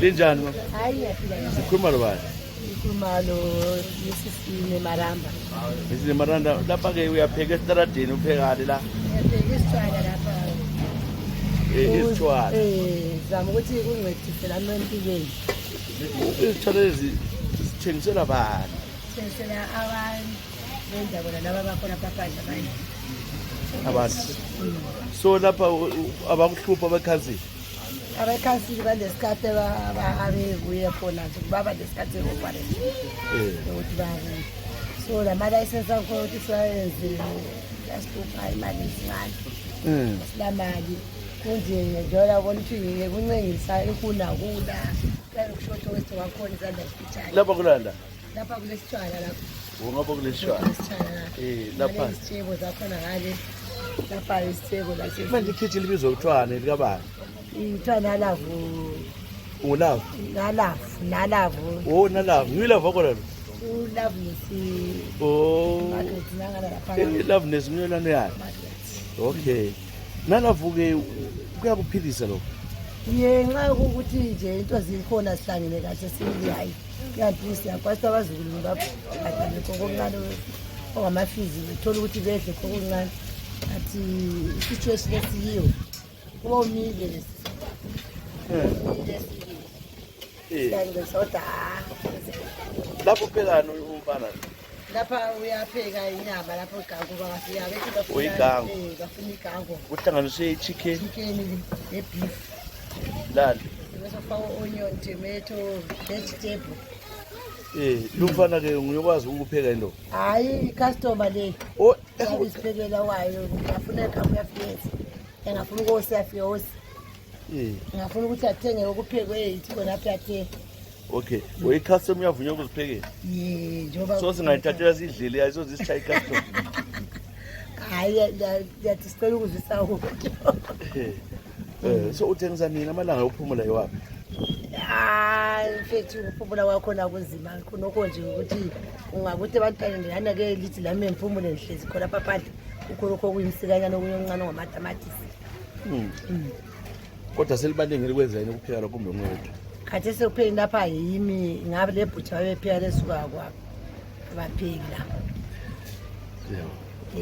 Linjani ma? Hayi yaphila kahle. Sikhuluma lo bani? Ikhuluma lo yesisine Maramba. Isine Maranda lapha ke uyapheka esitaradeni uphekale la. Ngiyabheka isitshwala lapha. Isitshwala. Zama ukuthi kungincedise la empilweni. Isitshwala lezi sithengisela bani? Senzela abantu benza bona laba bakhona paphandla manje. Abantu. So lapha abakuhlupha abakhansili. Abakhansili balesikhathi abebuye khona nje baba lesikhathi opare. Ukuthi babe. So la license akho ukuthi siyenze yasipha imali ezincane. Silamali kunje njola bona ukuthi ngikuncengisa ikuna kula. Kanti kushoto wethu wakhona izandla hospital. Lapha kulanda. Lapha kulesitshwala lapha. Ungapha kulesitshwala. Lapha isithebo zakhona ngale. Lapha isithebo la sisi. Manje ikhithi libizwa utshwane likabani? Itshwana lavu. Ulavu. Nalavu. Oh nalavu. Ngilava khona lo. Ulavu nesi. Oh. Ngala lapha. Love nesimnyolane yakhe. Okay. Nalavu ke kuyakuphilisa lo. Nxa ukuthi nje into zikhona sihlangene kahle sili hayi. Kanti siyakwazi abazukulu baphathe kokuncane ongamafizi uthola ukuthi bedle kokuncane. Athi situation lesiyiyo. Kuba umile lesi. Soda. Lapho phekani umfana? Lapha uyapheka inyama lapho igangu bangafika bethi bafuna Uyigangu. Bafuna igangu. Kuhlanganiswe chicken beef. lali. Bese ufaka onion, tomato, vegetable. Lumfana ke ngiyokwazi ukupheka into. Hayi customer le. Oh, isiphekela wayo ngiyafuna igangu yafiyesi. Engafuna ukosiyafiyos. Ngafuna ukuthi athenge okuphekwe yithi khona apha athe. Okay. Oyi customer uyavunywa ukuziphekela? Njoba. So singayithathela sidlile ayizozisishaya icustomer. Hayi yathi sicela ukuzisa ukuthi. So uthengisa nini amalanga ophumula yiwapi? Mfethu ukuphumula kwakho nakunzima khonoko nje ukuthi ungakuthi abantwana ngiyana ke lithi lami emphumule ngihlezi khona paphandle ukhonoko kuyimsikanyana okuncane ngomatamatisi. Kodwa selibalengile kwenza yini ukupheka lokho kumbe ngwethu? Khathi sekupheni lapha yimi ngabe lebhutha babepheka lesuka kwabo abapheki la. Yeah.